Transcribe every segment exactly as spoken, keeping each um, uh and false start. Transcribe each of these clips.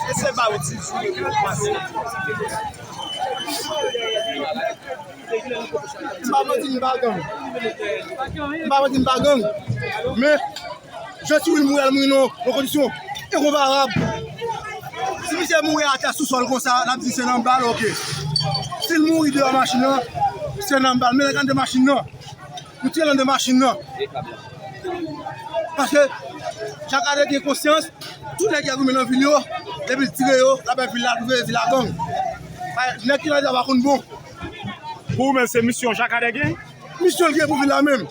E se ba ou ti jou yo pase. M pa manti, m pa gang. M pa manti, m pa gang. Men, jan Ti Wil mouri, al mouri nan yon kondisyon enkonparab. Si misye mouri atè sou sòl konsa, n ap di se nan bal, oke. Si l mouri deyò machin nan, se nan bal. Men lè l anndan machin nan, nou tire l anndan machin nan. Paske Jakadè gen konsyans, tout nèg ki ap goumen nan vil yo, depi l tire yo, l ap bay vil la, l ap vire vil la gang. Nèg ki nan leta pa konn bon. Pou ou menm, se misyon Jakadè gen? Misyon l gen pou vil la menm.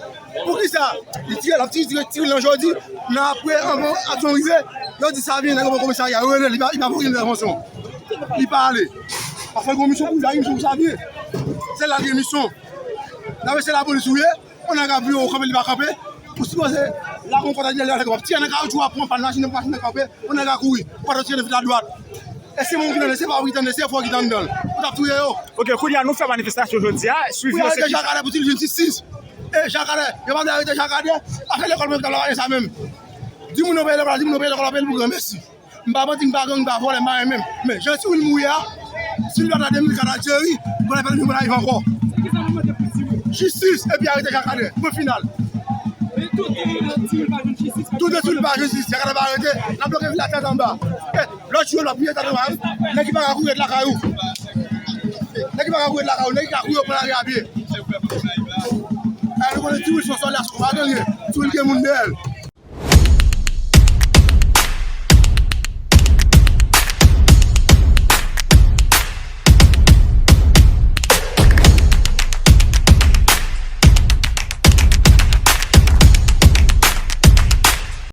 Poukisa? Li tire, l ap tire, tire, tire nan jodi, nan apre, anvan aksyon rive, yo di Savyen, nèg yo pran komisarya, yo rele l, li pa, li pa voye entèvansyon. Li pa ale. Paske l gen misyon pou li, misyon pou Savyen. Se la l gen misyon. N ap se lapolis ou ye, yon nèg ap vire, ou kanpe, li pa kanpe. Ou sipoze la gon kòd a di, w ap tire nan kawoutchou, w ap pran pàn machin nan, machin nan kanpe, yon nèg a kouri, ou pa t tire nan fil a dwat. E se moun ki tande, se pa ou ki tande, se fò ki tande l. Ou t ap touye yo. Ok, kounye a nou fè manifestasyon jodi a, swivi yo se ki... Jakadè pou ti jwenn jistis. E Jakadè, yo pa vle arete Jakadè, afè lekòl mwen ki t ap la sa menm. Di moun yo peye lekòl, di moun yo peye lekòl, peye l pou granmesi. M pa manti, m pa gang, m pa vòlè, m pa anyen menm. Men jan Ti Wil mouri a, si l pa ta de mil kat Aljeri, kounye a pèp nou pa rive ankò. Jistis, epi arete Jakadè. Pwen final. Tout de Ti Wil pa jwenn jistis, Jakadè pa arete, n ap bloke vil la tèt anba. E, lòt jou yo, l ap priye tèt anba, wi. Nèg ki pa ka kouri ret lakay ou. Nèg ki pa ka kouri ret lakay ou, nèg ki ka kouri yo pran lari a pye. E, nou konnen Ti Wil se yon sòlda, se yon pa gang li ye. Ti Wil gen moun dèyè l.